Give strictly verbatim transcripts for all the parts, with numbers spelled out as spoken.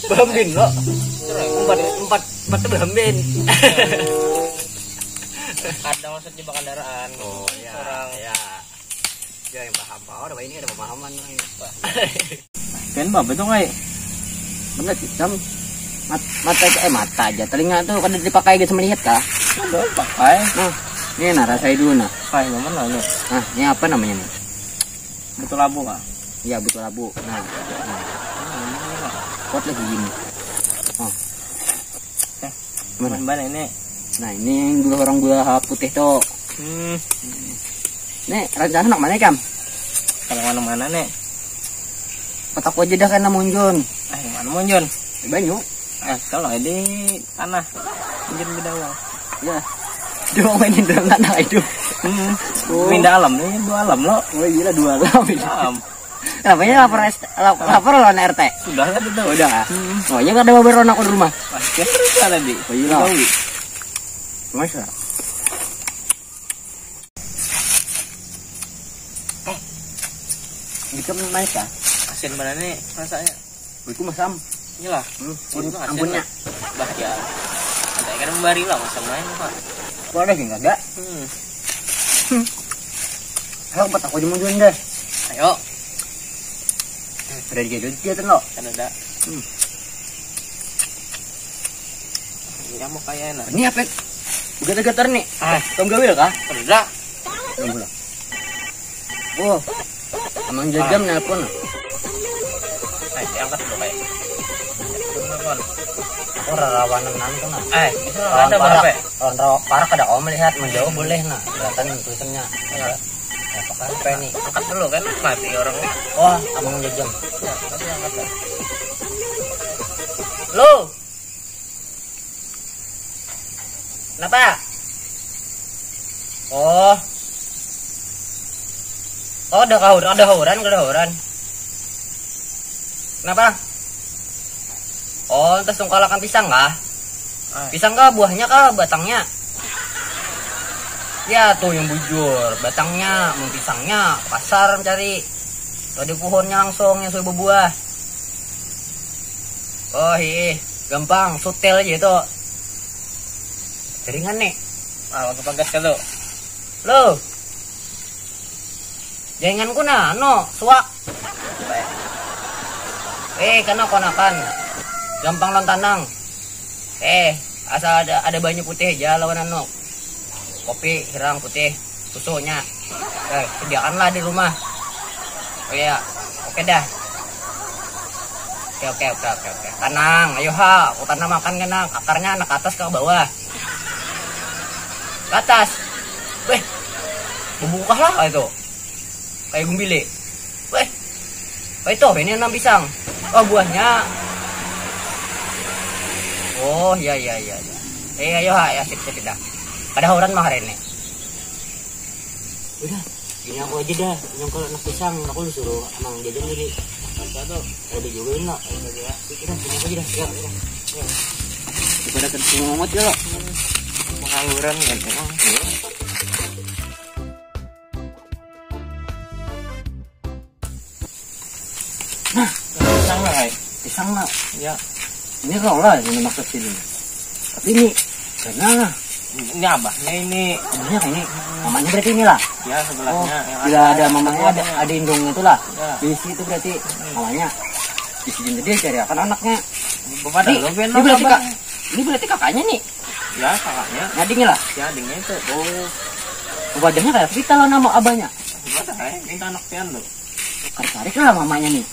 Bambin lo. Empat empat empat tuh bambin. Kadang maksudnya bawa kendaraan. Oh ya. Orang ya. Ya yang paham paham ada ini ada pemahaman lah ini. Kan bapak tuh kayak bener hitam. Mat, mata eh mata aja telinga tuh kada dipakai gitu melihat kah? Udah pakai. Nah, ini nah rasai dulu nah. Pakai mana lo? Nah, ini apa namanya nih? Betul labu kah? Iya betul labu. Nah, nah. Kuat lagi gini. Oh. Eh, gimana? Mana ini? Nah ini yang dua orang dua putih tuh. Hmm. Nih rencana nak mana kam? Kalau mana-mana nih. Petak aja dah karena munjun. Eh, mana munjun? Di banyu. Eh, kalau di tanah munjun beda uang. Ya. Dia mau mainin dalam tanah itu. Hmm. Oh. Pindah alam nih, dua alam lo. Oh iya dua alam. Alam. Kenapa ini lapor S T, lap, lapor lawan R T? Sudah kan itu. Udah kah? Hmm. Oh, iya kada babar anak di rumah. Pasti terus ada di. Oh, iya. Tahu. Masa? Bisa naik kah? Asin mana nih rasanya? Itu masam. Iyalah. Hmm, ampunnya. Bah ya. Ada kan membari lah masam main pak. Kok ada sih enggak? Hmm. Ayo, empat aku aja mundurin deh. Ayo. Berani jadi dia tuh lo. Kan ada. Hmm. Ini mau kayak enak. Ini apa? Gatar-gatar nih. Ah, tong gawil kah? Ada. Tunggu lah. Oh, Amang Jajam nelpon. Eh, diangkat dulu kayak. Telepon. Oh, rarawanan nanti nah. Eh, bisa ada berapa? Lawan rawa parak ada kau melihat menjauh boleh nah. Kelihatan tulisannya. Ya. Apa kan apa ini? Angkat dulu kan, mati orang. Oh, Amang Jajam. Ya, tapi angkat lah. Lo. Kenapa? Oh. Oh, ada kahur, ada hauran, ada hauran. Kenapa? Oh, entah sungkalakan pisang kah? Ah. Pisang kah buahnya kah batangnya? Ya tuh yang bujur, batangnya, mun pisangnya pasar mencari. Atau di pohonnya langsung yang sudah berbuah. Oh, iya, gampang, sutel aja itu. Jaringan nih. Ah, waktu pagas kalau. Lo. Jaringanku nah, no, suak. Eh, kana konakan. Gampang lawan tanang. Eh, asal ada ada banyu putih aja lawan anu. Kopi, hirang putih, susunya. Eh, sediakanlah di rumah. Oh iya, oke dah. Oke, oke, oke, oke, oke. Tanang, ayo ha, aku tanam makan kena. Akarnya anak atas ke bawah. Ke atas. Weh, bebungkah lah itu. Kayak gumbili. Weh, apa itu? Ini enam pisang. Oh, buahnya. Oh, ya, ya, ya, ya. Eh, ayo ha, ya, sip, sip, dah. Ada hauran mah hari ini. Udah, ini aku aja dah. Yang kalau anak pisang, aku disuruh Amang Jajan beli. Bisa tuh. Ada juga ini, Nak. Bisa juga. Udah, ini aku aja dah. Ya, ya. Ya. Daripada kerja ngomot ya, lo. Pengangguran kan, emang. Ya. Nah, pisang lah, Kai. Pisang lah. Ya. Ini kau lah yang maksud sini. Tapi ini karena ini abahnya ini. Abahnya ini. Mamanya berarti inilah. Ya, sebelahnya. Oh, yang bila ada, ada mamanya ada, ada indungnya itulah. Ya. Di situ berarti mamanya. Di sini dia cari akan anaknya. Bapak ini, ini berarti kak, ini berarti kakaknya nih. Ya, kakaknya. Adiknya lah. Ya, adiknya itu. Oh. Wajahnya kayak kita lah nama abahnya. Bapak, eh, minta anak pian lo. Tarik lah mamanya nih.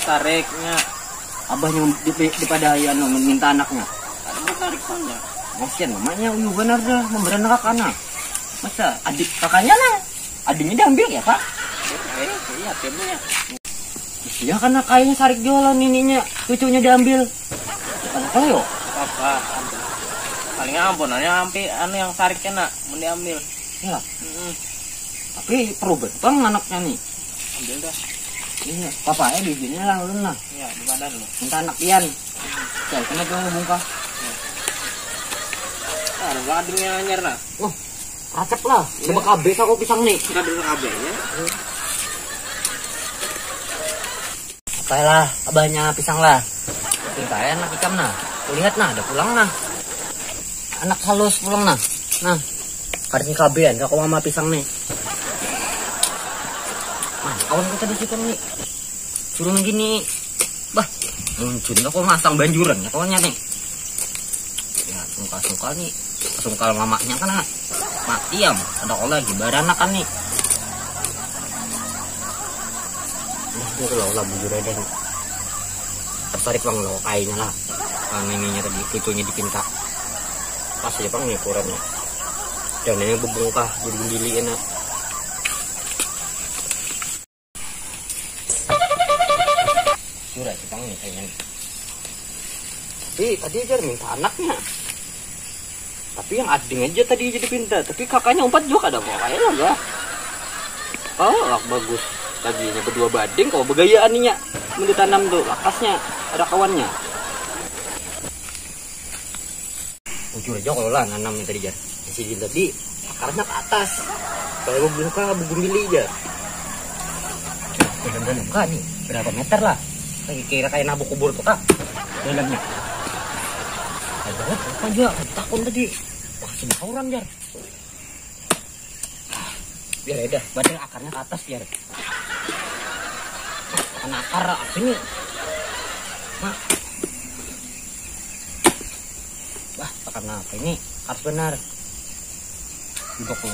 Tariknya. Abahnya di, di, daripada anu minta anaknya. Ada mau tarik punya. Kasihan mamanya, uyuh benar dah, memberi anak anak. Masa adik kakaknya lah, adiknya diambil ya, Pak? Eh, iya, timnya. Iya, karena kayaknya sarik jualan ininya, cucunya diambil. Kenapa yo? Apa? Paling ampunannya ampi anu yang sarik kena, mau diambil. Ya. Mm-mm. Tapi perlu benteng anaknya nih. Ambil dah. Iya, papa ya bijinya lah ulun lah. Iya, di badan lu. Minta anak pian. Saya kena tuh bungkah. Ada banget yang anyar nah. Oh, racep lah. Iya. Coba kabeh aku pisang nih. Enggak dulu kabeh ya. Apa lah, abahnya pisang lah. Sing kaya anak ikam nah. Kulingat nah, ada pulang nah. Anak halus pulang nah. Nah. Karing kabean, aku mama pisang nih. Nah, kawan kita di situ nih. Suruh gini. Bah, muncul aku masang banjuran ya kawannya nih. Ya, suka-suka nih. Sungkal mamanya kan mati ya. Ada lagi baranakan nih. Nah, itu loh, lah bujur aja nih. Tertarik bang lo kayaknya lah. Nah, ininya tadi cucunya dipinta. Pas aja bang nih ukurannya. Dan ini bebungkah jadi gembili enak. Curah sih bang nih kayaknya. Tapi tadi aja minta anaknya. Tapi yang ading aja tadi jadi pinta. Tapi kakaknya umpat juga ada kok kayaknya lah. Oh, lah, bagus. Tadinya berdua bading kok begayaan inya. Mun ditanam tuh lakasnya ada kawannya. Bujur aja kalau lah nanam tadi jar. Sini tadi akarnya ke atas. Kalau bungkah bugumili jar. Dalam-dalam kah nih? Berapa meter lah? Kayak kira kayak nabu kubur tuh kah? Dalamnya. Ada apa aja? Takut tadi. Wah, sini orang jar. Biar ya dah, badan akarnya ke atas biar. Kena akar apa ini? Mak. Wah, tekan apa ini? Harus benar. Duduk lo.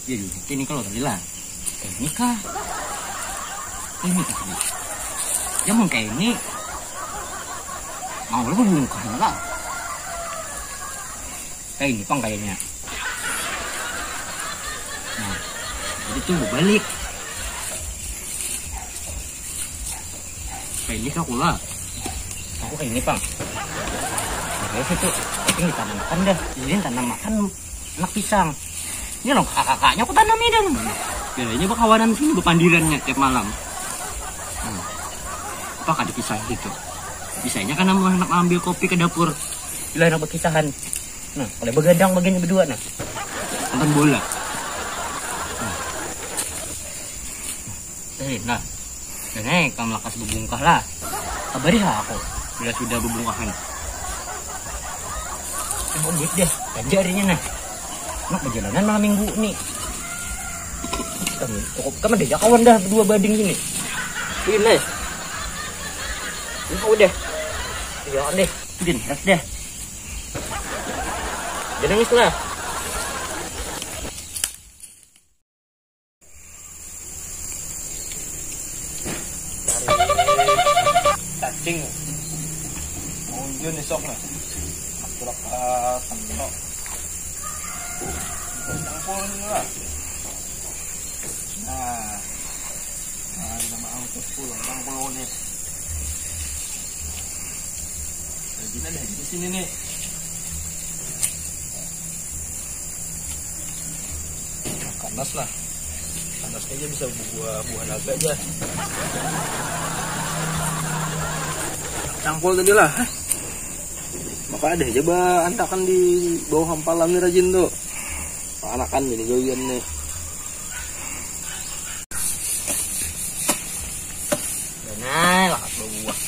Iya juga. Ini kalau tadi lah. Kayak ini kah? Ini kah? Ya mau kayak ini. Mau lu bungkahnya lah. Kayak ini pang kayaknya. Nah, jadi tuh balik. Kayak ini aku lah. Aku kayak ini pang. Nah, kayak situ. Tapi ditanam makan dah. Jadi tanam makan anak pisang. Ini loh kakak-kakaknya aku tanam ini dong. Biasanya berkawanan sini berpandirannya tiap malam. Hmm. Apa kada pisang gitu? Bisanya kan anak ambil kopi ke dapur. Bila anak berkisahan. Nah, kalau begadang bagian berdua nah. Nonton bola. Nah. Eh, nah. Dan eh, kamu lakas bebungkah lah. Kabari ha aku bila sudah bebungkahan. Nah, duit deh. Ganja harinya nah. Nak perjalanan malam minggu nih. Kamu cukup kamu deh ya kawan dah berdua bading sini. Ini. Ini kau deh. Iya deh. Gin, ras deh. Jangan nangis lah. Cari cacing. Munjun esok lah. Aku lah sendok. Campur ini lah. Nah. Nah, nama angkut pulang bang pulau nih. Lagi ada di sini nih. Panas lah. Panas aja bisa buah buah naga aja. Cangkul tadi lah. Maka ada aja ba antakan di bawah hampalan nih rajin tuh. Anakan ini gawian nih. Nah, lakat berbuah.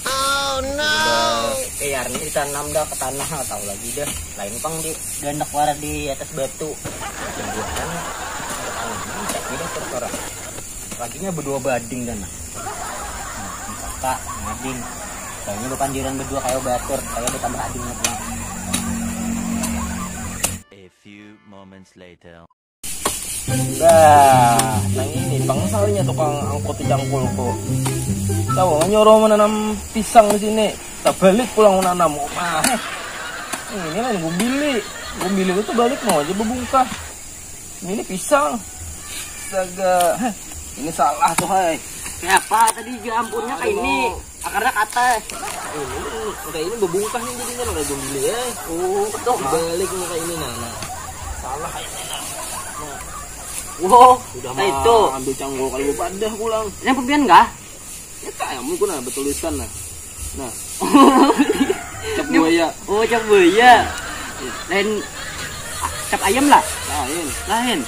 Oh no. Udah, eh, arni ditanam dah ke tanah, nggak tahu lagi dah. Lain pang di gandak wara di atas batu. Berbuah kan. Tanah ini cek ini terserah. Laginya berdua bading kan. Nah, kakak, ading. Kayaknya berpandiran berdua kayak batur, kayak bertambah adingnya pulang. A few moments later. Bah, nang ini pangsalnya tukang angkut di cangkulku. Tahu nyuruh menanam pisang di sini, tak balik pulang menanam. Wah, ini lain gumbili. Gumbili itu balik mau aja bebungkah. Ini pisang. Astaga, ini salah tuh hai. Kayak apa tadi juga ampunnya kayak ini. Akarnya kata. Ini, kayak ini bebungkah nih jadinya, nah, kayak gumbili ya. Oh, betul. Balik nih kayak ini, nah, nah. Salah kayak ini, nah. Nah. Wow, sudah mah itu ambil canggul kayu padah pulang. Yang pembian kah? Ya tak yang mungkin nah betulisan nah. Nah. Cap buaya. Oh, cap buaya. Lain cap ayam lah. Lain. Lain.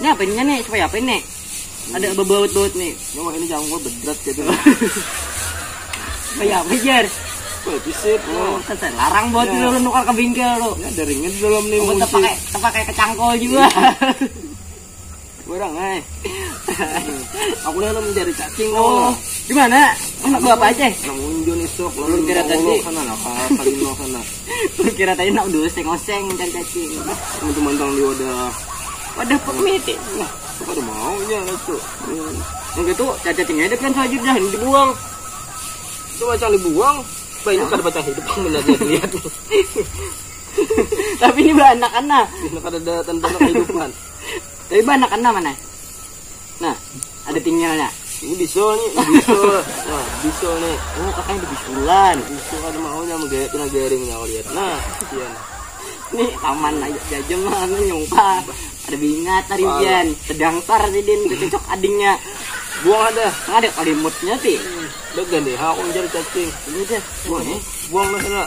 Ini apa ininya nih? Supaya apa ini? Ada bebaut-baut nih. Nyawa ini cangkul bedrat gitu. Kayak apa, Jar? Wah, pisip. Oh, Oh. kan saya larang buat Ya. dulu nukar ke bingkel lo. Ya, ada ringin dalam nih Buat musik. terpakai, terpakai ke cangkol juga. Orang eh. Aku nih mencari cacing. Oh, gimana? Anak bapak aja. Nang unjun isuk Belum kira tadi. Sana lah, kali mau sana. Kira tadi nak dulu oseng-oseng mencari cacing. Teman-teman tang di wadah. Wadah pemit ya. Nah, itu kada mau ya itu. Yang gitu, cacing hidup kan selanjutnya ini dibuang. Itu macam dibuang. Banyak kada baca hidup yang benar dia lihat. Tapi ini beranak anak. Ini kada ada tanda kehidupan. Tapi beranak anak mana? Nah, ada tinggalnya. Ini bisul nih, ini bisul. Nah, bisul nih. Oh, kakaknya ada bisulan. Bisul kada mau nya menggaya kena garing nya lihat. Nah, kasihan. Nih taman aja jajem lah anu nyungkah. Ada bingat tadi Parah. Jan. Tedangsar sidin cocok adingnya. Buang ada. Ada kalimutnya sih. Udah gandih aku mencari cacing. Ini deh. Buang ya. Buang lah sana.